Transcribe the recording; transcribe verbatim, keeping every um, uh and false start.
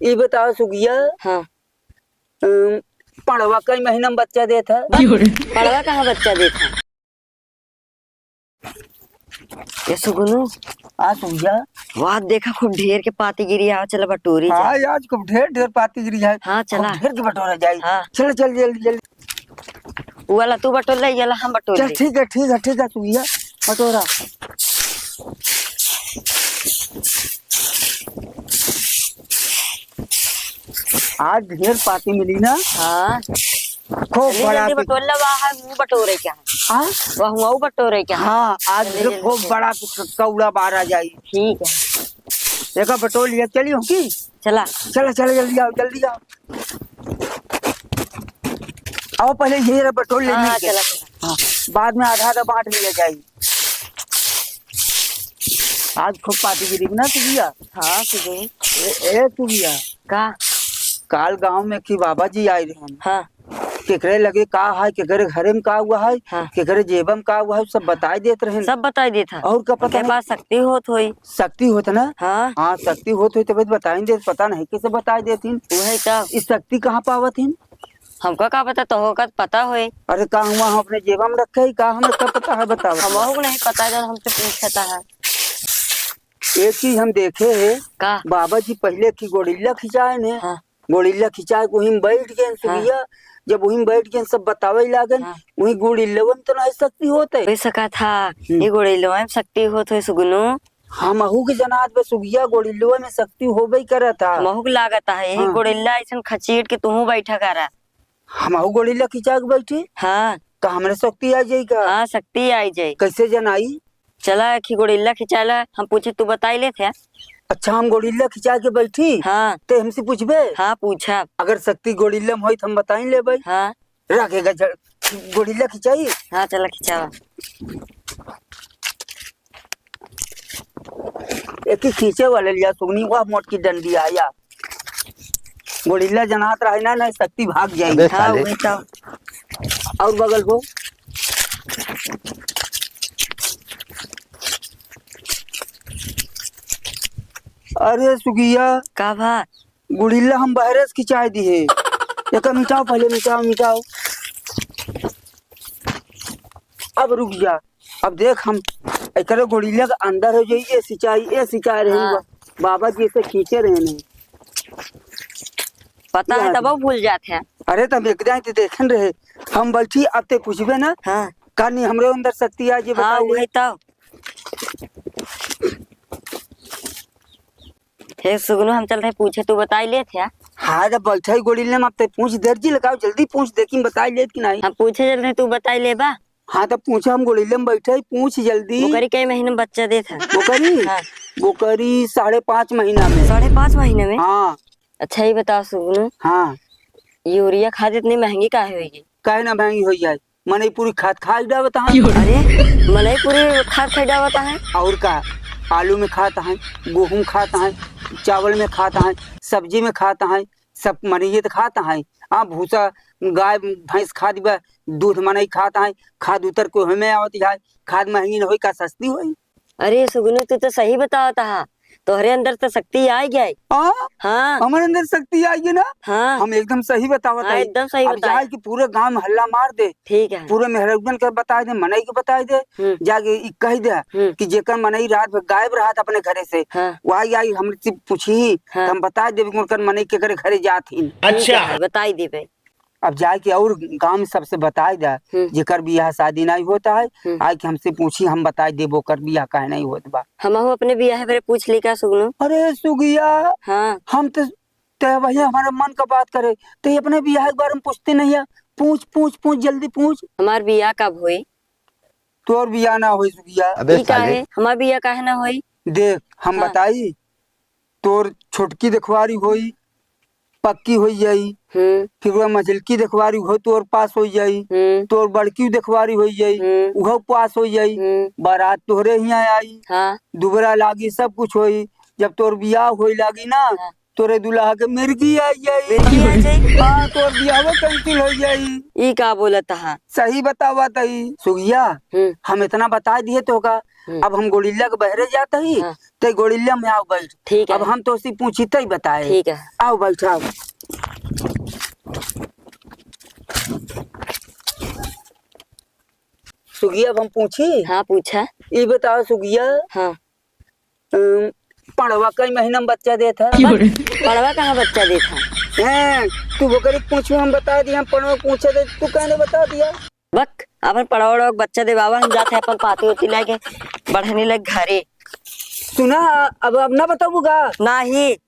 ई बताओ सुगिया। हाँ। अम, पड़वा कई महीना में बच्चा देत है? बस, पड़वा कहाँ बच्चा देत है? ए सुगुनू। आ सुगिया। वाह, देखा खूब ढेर के पाती गिरी है, चला बटोरी जाए। हाँ, आज खूब ढेर ढेर पाती गिरी है। हाँ, चला। खूब ढेर के बटोरा जाए। हाँ। चल, चल, जल्दी, जल्दी। उ वाला तू बटोर ले, ये वाला हम बटोर चल, ले। ठीक है, ठीक है, ठीक है, सुगिया, बटोरा। आज ढेर पाती मिली ना? हाँ। खूब जल्दी, बड़ा जल्दी पी- बटोर ले, वाह, वो बटोरे क्या है? हाँ? वाह, वो बटोरे क्या है? हाँ, आज जल्दी, जल्दी। खूब बड़ा पी-, कौड़ा बारा जाई। ठीक है। एका बटोर लिया, चली हो की? चला। चला, चला, जल्दी आओ, जल्दी आओ। आओ, पहले ये रहा बटोर ले हाँ, मिल के। चला, चला। हाँ, बाद में आधा आधा बांट लिया जाई। आज खूब पाती गिरी ना सुगिया। हाँ, सुगिया। ए, ए सुगिया। का? काल गांव में की बाबा जी आए रहन। हाँ। केकरे लगे का है, केकरे घरे में का हुआ है, हाँ। केकरे जेबा में का हुआ है, सब बताई देत रहन। सब बताई देत है। और का पता उनके नहीं? पास शक्ति होत होई। शक्ति होत ना? हाँ। हाँ, शक्ति होत होई तबे तो बताई देत, पता नहीं कैसे बताई देत हिन। वही तो। ई शक्ति कहाँ पावत हिन? हमका का पता, तोहका पता होई। अरे का हुआ हम अपने जेबा में रखे ही, का हमें का पता है, बताओ। हमहू को नहीं पता, जब हमसे पूछता है। एक चीज हम देखे है, का? बाबा जी पहले की गोरिल्ला खिंचाए ने, हाँ। गोरिल्ला खिंचाए के वहीं बैठ गए हाँ। सुगिया, जब वहीं बैठ गए सब बतावे लागन, हाँ। वहीं गोरिल्लवा में तो नहीं शक्ति होत है। हो सकत है, हम्म। ये गोरिल्लवा में शक्ति होत होई सुगुनू। हमहू के जनात बे सुगिया गोरिल्लवा में शक्ति होबे करत है। हमहू के लागत है, यही हाँ। गोरिल्ला ऐसन खचीट के तुहू बैठा करा। हमहू गोरिल्ला खिंचा के बैठी? हाँ। का हमरे शक्ति आ जाई का? हाँ, शक्ति आई जाई। कैसे जनाई? चला, एक ही गोरिल्ला खिंचाला, हम पूछे, तू बताई लेत है। अच्छा, हम गोरिल्ला खिंचा के बैठी? हाँ। ते हमसे पूछबे? हाँ, पूछा। अगर शक्ति गोरिल्ला में होई, तो हम बताई लेबै। हाँ। रखेगा जड़, गोरिल्ला खिंचाई? हाँ, चला खिंचावा। एक ही खींचे वाले लिया सुगनी, वह मोटकी डंडी आया। गोरिल्ला जनात रहे ना, ना शक्ति भाग जाई। अबे हाँ, साले। वही तो। और बगल को। अरे सुगिया। का भा? गोरिल्ला हम बहरे से खिंचाए दिहे। एका मिटाओ पहले, मिटाओ, मिटाओ। अब रुक जा। अब देख, हम एकरे गोरिल्ला के अंदर हो जाई, ये सिंचाई, ये सिंचाई रही हाँ। बा-, बाबा जी से खींचे रहे नहीं। पता है, यार। तब भूल जात है। अरे, तब एक दाई तो देखन रहे, हम बैठी, अब ते पूछबे ना, हाँ। का नहीं हमरे अंदर शक्ति आ, ये हाँ, बताओ। वही तो। हे सुगनू, हम चलत है पूछे, तू बताई लेत है। हाँ, जब बैठा ही गोरिल्ला में, अब ते पूछ, दर्जी लगाओ, जल्दी पूछ, देखी बताई लेत कि नहीं। हम पूछे चलत है, तू बताई लेबा। हाँ, तब पूछे, हम गोरिल्ला में बैठा ही, पूछ जल्दी। बोकरी कई महीने में बच्चा देत है? बोकरी? हाँ। बोकरी साढ़े पाँच महीना में। साढ़े पाँच महीने में? हाँ। अच्छा, ये बताओ सुगनू। हाँ। यूरिया खाद इतनी महंगी काहे होई? काहे ना महंगी होई जाए? मनई पूरी खाद खाई डावत हैं। अरे, मनई पूरी खाद खाई डावत हैं? और का, आलू में खात हैं, गेहूं खात हैं, चावल में खात हैं, सब्जी में खात हैं, सब मनई तो खात हैं। हाँ, भूसा गाय भैंस खा दिबा, दूध मनई खात हैं, खाद उतर के हमें आवत है, खाद महंगी न होई का सस्ती होई? अरे सुगनू, तू तो सही बतावत हा, तोहरे अंदर तो शक्ति आ गई। हाँ? हाँ। हमारे अंदर शक्ति आ गई ना? हाँ। हम एकदम सही बतावत हाँ, हई। एकदम सही अब बताया। जाए कि पूरे गांव में हल्ला मार दे। ठीक है। पूरे मेहरौगन के बताई दे, मनई के बताई दे। हम्म। जाके ई कह दे हम्म। कि जेकर मनई रात भर गायब रहत अपने घरे से, हाँ। वो आई, आई हमसे पूछी, हाँ। तो हम बताई देबे कि उनकर मनई के करे घरे जात ही। ठीक अच्छा। है, बताई देबे। अब जाए के और गांव में सबसे बताई दे, हम्म। जेकर बियाह शादी नहीं होता है, हम्म। आए के हमसे पूछी, हम बताई देबो ओकर बियाह काहे नहीं होत बा। हमहू अपने बियाह बारे पूछ ली का सुगनू? अरे सुगिया, हाँ। हम तो, ते भैया हमारे मन का बात करे, ते अपने बियाह के बारे में पूछते नहीं है। पूछ, पूछ, पूछ, जल्दी पूछ। हमार बियाह कब होई? तोर बियाह ना होई सुगिया। अबे ई साले। काहे? हमार बियाह काहे ना होई? देख, हम हाँ। बताई, तोर छोटकी देखवारी होई, पक्की होई जाई। हम्म। फिर वह मझलकी देखवारी हो, तोर पास होई जाई। हम्म। तोर बड़की देखवारी होई जाई, हम्म। उहो पास होई जाई। हम्म। बारात तोहरे हियां आई, हाँ। दुबरा लागी, सब कुछ होई। जब तोर बियाह होई लागी ना, हाँ। तोरे दुल्हा के मिर्गी आई जाई। मिर्गी आई जाई? हाँ, तोर बियाह cancel होई जाई। ई का बोलत हा? सही बतावा तई। सुगिया, हम्म। हम इतना बता दिए तोहका, हम्म। अब हम गोड़िल्ला के बहरे जात ही, हाँ। ते गोड़िल्ला में आओ बैठ। ठीक है। अब हम तोसी पूछी तई बताए। ठीक है। आओ बैठ, आओ। सुगिया, अब हम पूछी? हाँ, पूछा। ई बताओ सुगिया। हाँ। अम, पड़वा कई महीना में बच्चा देत है? बक, पड़वा कहाँ बच्चा देत है? हैं, तू ओकरी पूछू, हम बता दिया, हम पड़वा पूछे दे, तू कहने बता दिया। बक, अपन पड़वा उड़वा के बच्चा देवावा, हम जात है अपन पाती उती लेके बढ़नी लग घरे। सुना, अब, अब ना बताबू गा? नाही।